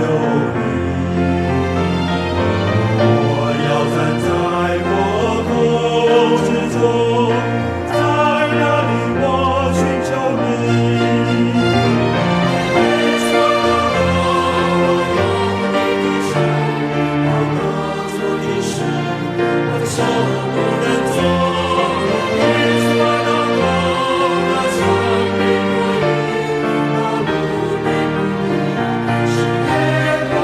你。我要站在火口之中，在那裡我尋求你。耶穌，我用你的手，我能做的事，我的手不能做。耶穌啊，那強力過你，那無利不是耶和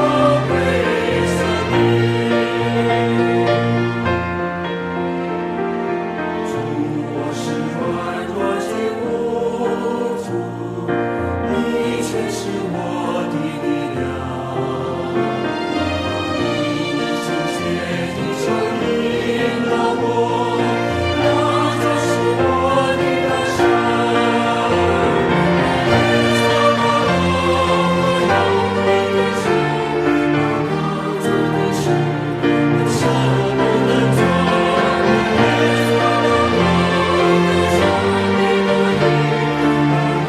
華賜的。主，我是軟弱及無助，你卻是我的力量。以你聖潔的手引導我，那就是我的大山。耶穌啊，我用你的手，我能做的事，我的手不能做。耶穌啊，那強力過你，那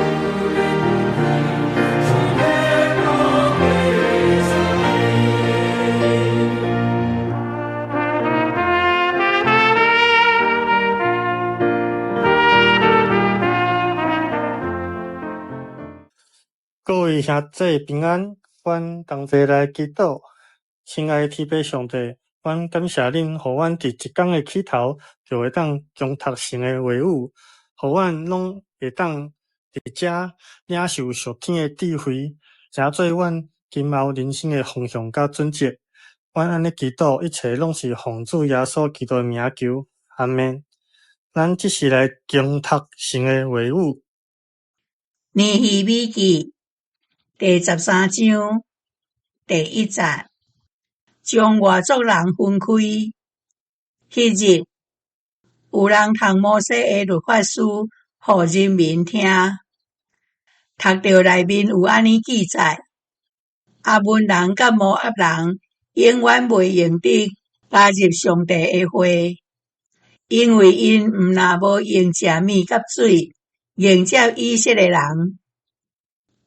無利不是耶和華賜的。各位兄弟平安，阮同齊來祈禱。親愛的天父上帝，阮感謝恁，予阮佇一工的起頭就會當恭讀神的話語，予阮攏會當佇遮領受屬天的智慧，成做阮今後人生的方向佮準則。阮按呢祈禱，一切攏是奉主耶穌基督的名求，阿們。咱這時來恭讀神的話語。尼希米記第13章第1節，將外族人分開。彼日，有人讀摩西的律法書予人民聽，讀著內面有按呢記載：亞捫人佮摩押人永遠袂用得加入上帝的會，因為𪜶毋若無用食物佮水迎接以色列人，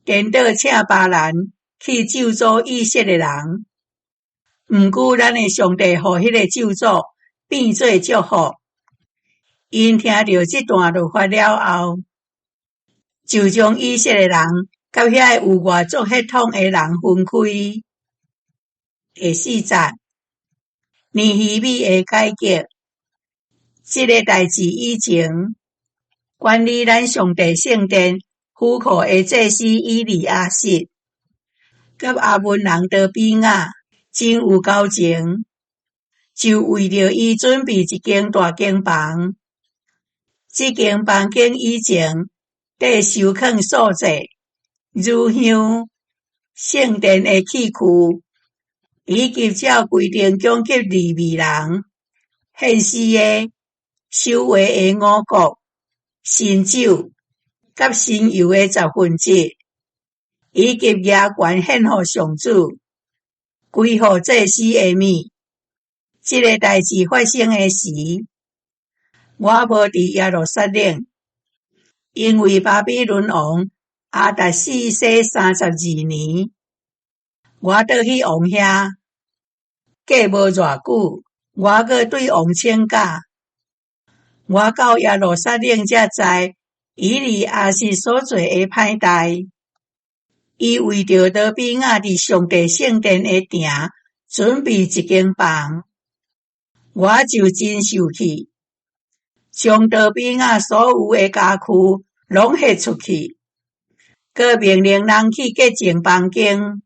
顛倒請巴蘭去咒詛以色列人。毋過咱的上帝予彼个咒詛變做祝福。𪜶聽著這段律法了後，就將以色列人佮遐个有外族血統的人分開。第4節，尼希米的改革，這个代誌以前，管理咱上帝聖殿府庫的祭司以利亞實，佮亞捫人多比雅真有交情，就為著伊準備一間大間房。這間房間以前綴收囥素祭、乳香、聖殿的器具，以及照規定供給利未人、獻詩的、守月的五穀、新酒佮新油的十分之一，以及額權獻予上主、歸予祭司的物。這个代誌發生的時，我無佇耶路撒冷，因為巴比倫王亞達薛西32年，我倒去王遐，過無偌久，我閣對王請假。我到耶路撒冷才知，以利亞實所做的歹代。伊為著多比雅佇上帝聖殿的埕準備一間房，我就真受氣，將多比雅所有的家具攏彼出去，閣命令人去潔淨房間，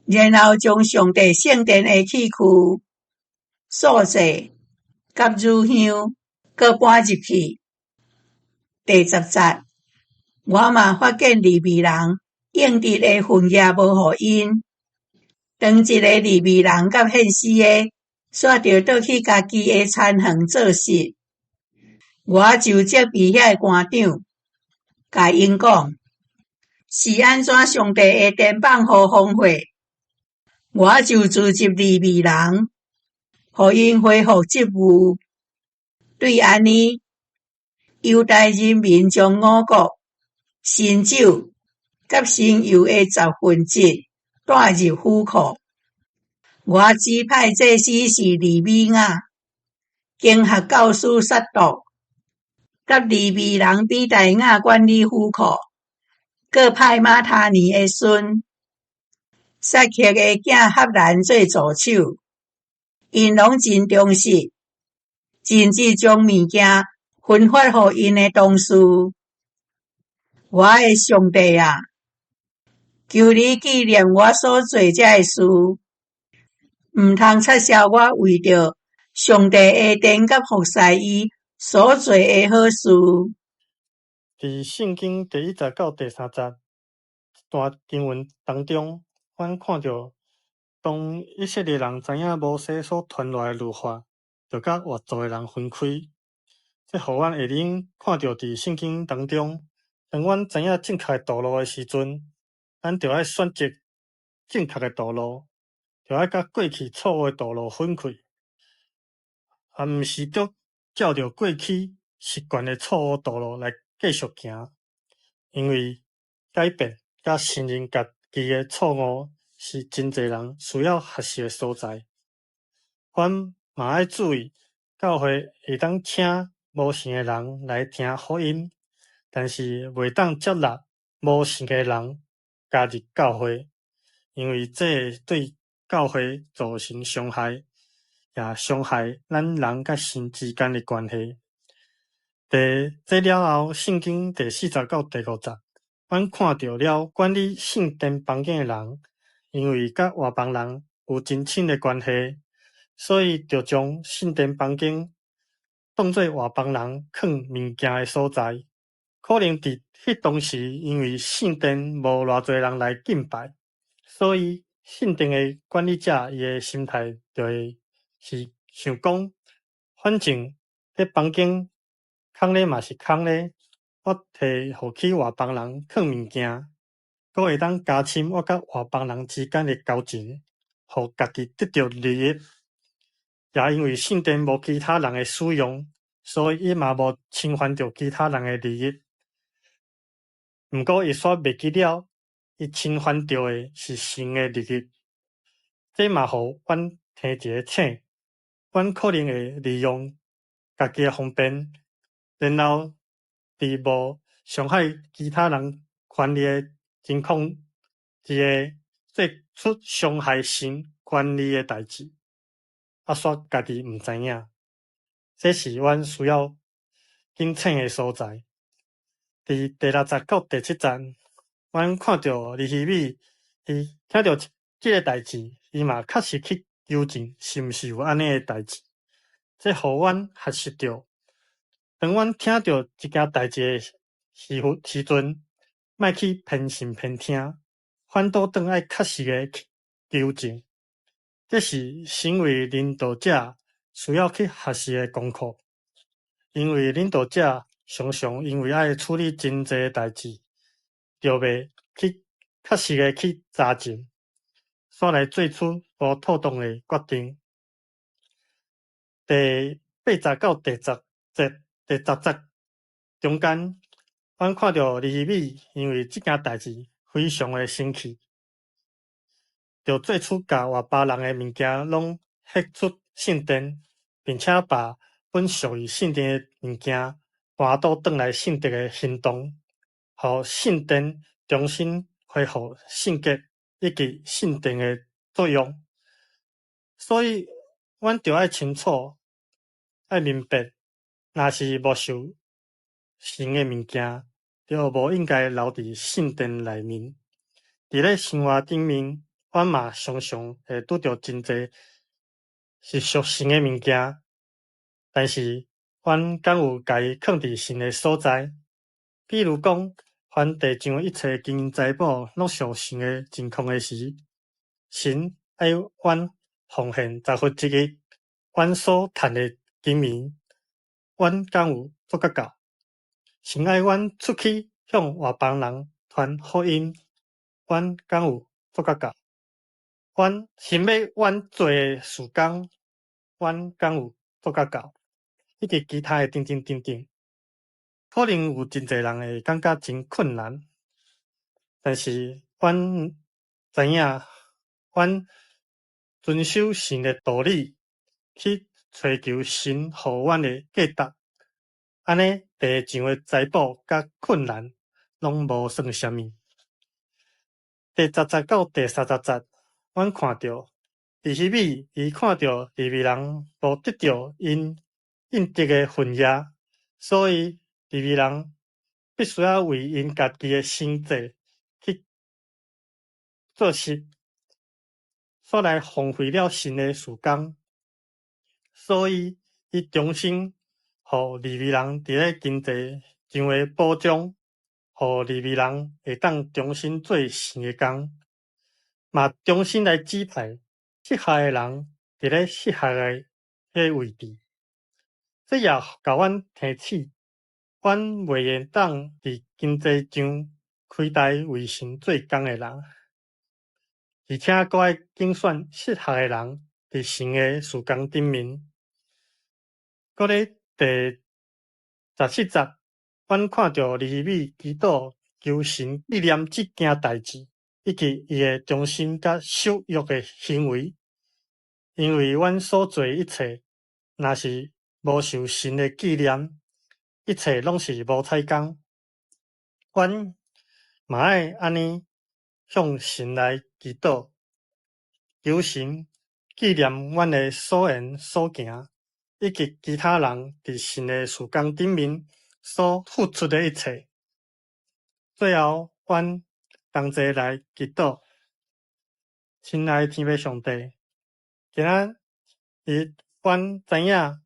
然後將上帝聖殿的器具、素祭佮乳香閣搬入去。第10節，我嘛發現利未人應得的份額無予𪜶。當一个利未人佮獻詩的，煞著倒去家己的田園做穡，我就責備遐个官長，共𪜶講，是按怎上帝的殿放予荒廢？我就召集利未人，予𪜶恢復職務。對按呢，猶大人民將五穀、新酒佮新油的十分之一，帶入府庫。我指派祭司是利未雅，經學教師撒督，佮利未人比大雅管理府庫，閣派馬他尼的孫撒克的囝哈蘭做助手。𪜶攏真忠實，盡職將物件分發予𪜶的同事。我的上帝啊，求你紀念我所做這个事，毋通撤銷我為著上帝的殿佮服侍伊所做的好事。佇聖經第一節到第三節這段經文當中，阮看著當以色列人知影摩西所傳落來的律法，著佮外族的人分開。這予阮會用看著佇聖經當中，當阮知影正確的道路的時陣，咱著愛選擇正確的道路，著愛佮過去錯誤的道路分開，啊，毋是著照著過去習慣的錯誤道路來繼續行，因為改變佮承認家己的錯誤是真濟人需要學習的所在。阮嘛愛注意，教會會當請無信的人來聽福音，但是袂當接納無信的人加入教會，因為這會對教會造成傷害，也傷害咱人佮神之間的關係。佇這了後，聖經第四節到第五節，阮看著了管理聖殿房間的人，因為佮外邦人有真親的關係，所以就將聖殿房間當做外邦人囥物件的所在。可能佇彼當時，因為聖殿無偌濟人來敬拜，所以聖殿的管理者伊的心態就會是想講，反正這房間空咧嘛是空咧，我提予去外邦人囥物件，閣會當加深我佮外邦人之間的交情，予家己得著利益。也因為聖殿無其他人的使用，所以伊嘛無侵犯著其他人的利益。毋過伊煞袂記了，伊侵犯著的是神的利益。這嘛予阮提一个醒，阮可能會利用家己的方便，然後佇無傷害其他人權利的情況之下，做出傷害神權利的代誌，啊，煞家己毋知影。這是阮需要警醒的所在。佇第六節到第七節，阮看著尼希米，伊聽著這个代誌，伊嘛確實去求證是毋是有按呢的代誌。這予阮學習著，當阮聽著一件代誌的時陣，莫去偏信偏聽，反倒轉愛確實的去求證。這是身為領導者需要去學習的功課，因為領導者常常因為愛處理真濟代誌，就袂去確實的去查證，煞來做出無妥當的決定。第八節到第十節，第十節中間，阮看著尼希米因為這件代誌非常的生氣，就做出共外邦人的物件攏彼出聖殿，並且把本屬於聖殿的物件搬倒轉來聖殿的行動，予聖殿重新恢復聖潔以及聖殿的作用。所以，阮著愛清楚、愛明白，若是無屬神的物件，就無應該留佇聖殿內面。佇咧生活頂面，阮嘛常常會拄著真濟是屬神的物件，但是阮敢有共伊囥佇神的所在？比如講，凡地上一切金銀財寶攏屬神的情況的時，神愛阮奉獻十分之一，阮所趁的金銀，阮敢有做甲到？神愛阮出去向外邦人傳福音，阮敢有做甲到？阮神欲阮做的事工，阮敢有做甲到？以及其他的等等等等，可能有真濟人會感覺真困難，但是阮知影，阮遵守神的道理，去揣求神予阮的價值，按呢地上的財寶佮困難攏無算啥物。第十節到第三十節，阮看著尼希米伊看著利未人無得著𪜶應得的份額，所以利未人必須愛為𪜶家己的生計去做事，煞來荒廢了神的事工，所以伊重新予利未人佇咧經濟上的保障，予利未人會當重新做神的工，嘛重新來指派適合的人佇咧適合的彼个位置。這也共阮提醒，阮袂會當佇經濟上虧待為神做工的人，而且閣愛揀選適合的人佇神的事工頂面。閣咧第十七節，阮看著尼希米祈禱求神紀念這件代誌，以及伊的忠心佮守約的行為。因為阮所做一切，若是無受神的紀念，一切攏是無彩工。阮嘛愛按呢向神來祈禱，求神紀念阮的所言所行，以及其他人佇神的事工頂面所付出的一切。最後，阮同齊來祈禱。親愛天父上帝，今仔日阮知影，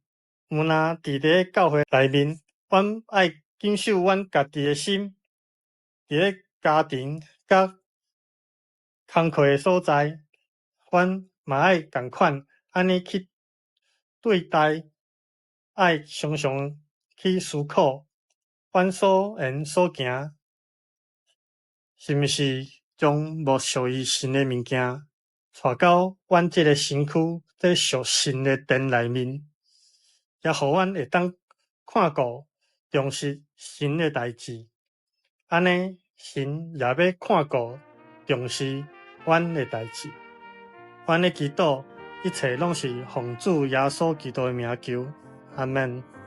毋但佇咧教會內面，阮愛謹守阮家己的心，佇咧家庭佮工課的所在，阮嘛愛仝款按呢去對待，愛常常去思考，阮所言所行，是毋是將無屬於神的物件帶到阮這个身軀，這屬神的殿內面，也予阮會當看顧重視神的代誌，按呢神也欲看顧重視阮的代誌。阮的祈禱，一切攏是奉主耶穌基督的名求，阿們。